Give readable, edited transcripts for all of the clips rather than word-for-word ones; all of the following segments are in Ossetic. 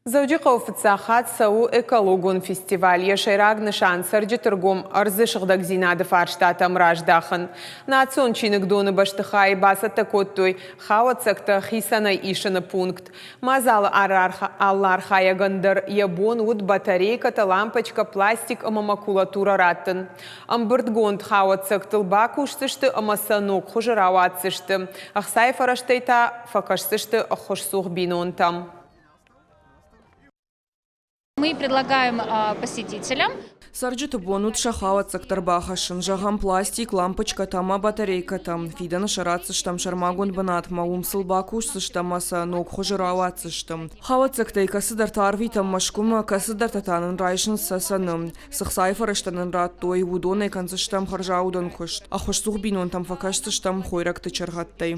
Дзӕуджыхъӕуы фыццаг хатт цӕуы экологон фестиваль. Йӕ сӕйраг нысан цӕрджыты ргом ӕрдзы сыгъдӕгдзинады фарстатӕм раздахын. Национ чиныгдоны бӕстыхайы бацӕттӕ кодтой хауӕццӕгтӕ хицӕнӕй исыны пункт. Мадзалы алы архайӕгӕн дӕр йӕ бон уыд батарейкӕтӕ, лампочкӕ, пластик ӕмӕ макулатурӕ раттын. Ӕмбырдгонд хауӕццӕгтыл бакусдзысты ӕмӕ сӕ ног хуызы рауадздзысты. Ӕхцайы фӕрӕзтӕй та фӕкӕсдзысты ӕххуысцух бинонтӕм. Мы предлагаем посетителям Цӕрджыты бон уыд сӕ хауӕццӕгтӕ ӕрбахӕссын, зӕгъӕм, пластик, лампочкӕтӕ ӕмӕ батарейкӕтӕ. Фидӕны сӕ ратдзыстӕм сӕрмагонд бынатмӕ, уым сыл бакусдзыстӕм ӕмӕ сӕ ног хуызы рауадздзыстӕм. Хауӕццӕгтӕй кӕцыдӕртӕ арвитӕм Мӕскуымӕ, кӕцыдӕртӕ та нын райсынц Цӕцӕны. Цы хцайы фӕрӕзтӕ нын радтой, уыдонӕй кӕндзыстӕм хӕрзаудӕн куыст. Ӕххуысцух бинонтӕм фӕкӕсдзыстӕм хойрӕгты чыргъӕдтӕй.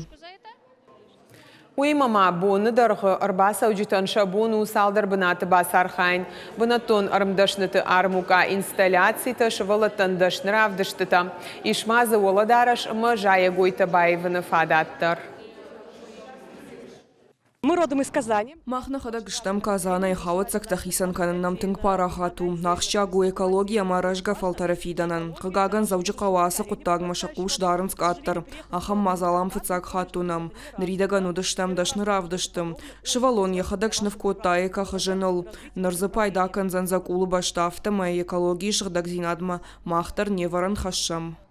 Уыимӕ ма боны дӕргъы ӕрбацӕуджытӕн сӕ бон у цалдӕр бынаты бацархайын. Бынӕттон ӕрмдӕсныты армукъа инсталляцитӕ, сывӕллӕттӕн дӕсны равдыстытӕ. Ис ма дзы уӕлӕдарӕс ӕмӕ зайӕгойтӕ баивыны фадат дӕр. Мы родом из Казани. Мах нӕхӕдӕг стӕм Казанӕй, хауӕццӕгтӕ хицӕн кӕнын нӕм тынг парахат у. Ахсджиаг у экологи ӕмӕ рӕзгӕ фӕлтӕры фидӕнӕн. Хъыгагӕн, Дзӕуджыхъӕуы ацы хъуыддагмӕ сӕ хъус дарынц къаддӕр. Ахӕм мадзал ам фыццаг хатт уынӕм. Ныридӕгӕн уыдыстӕм дӕсны равдысты. Сывӕллон йӕхӕдӕг сныв кодта эко-хызыныл. Ныр дзы пайда кӕндзӕн дзӕкъулы бӕсты, афтӕмӕй экологийы сыгъдӕгдзинадмӕ мах дӕр не вӕрӕн хӕссӕм.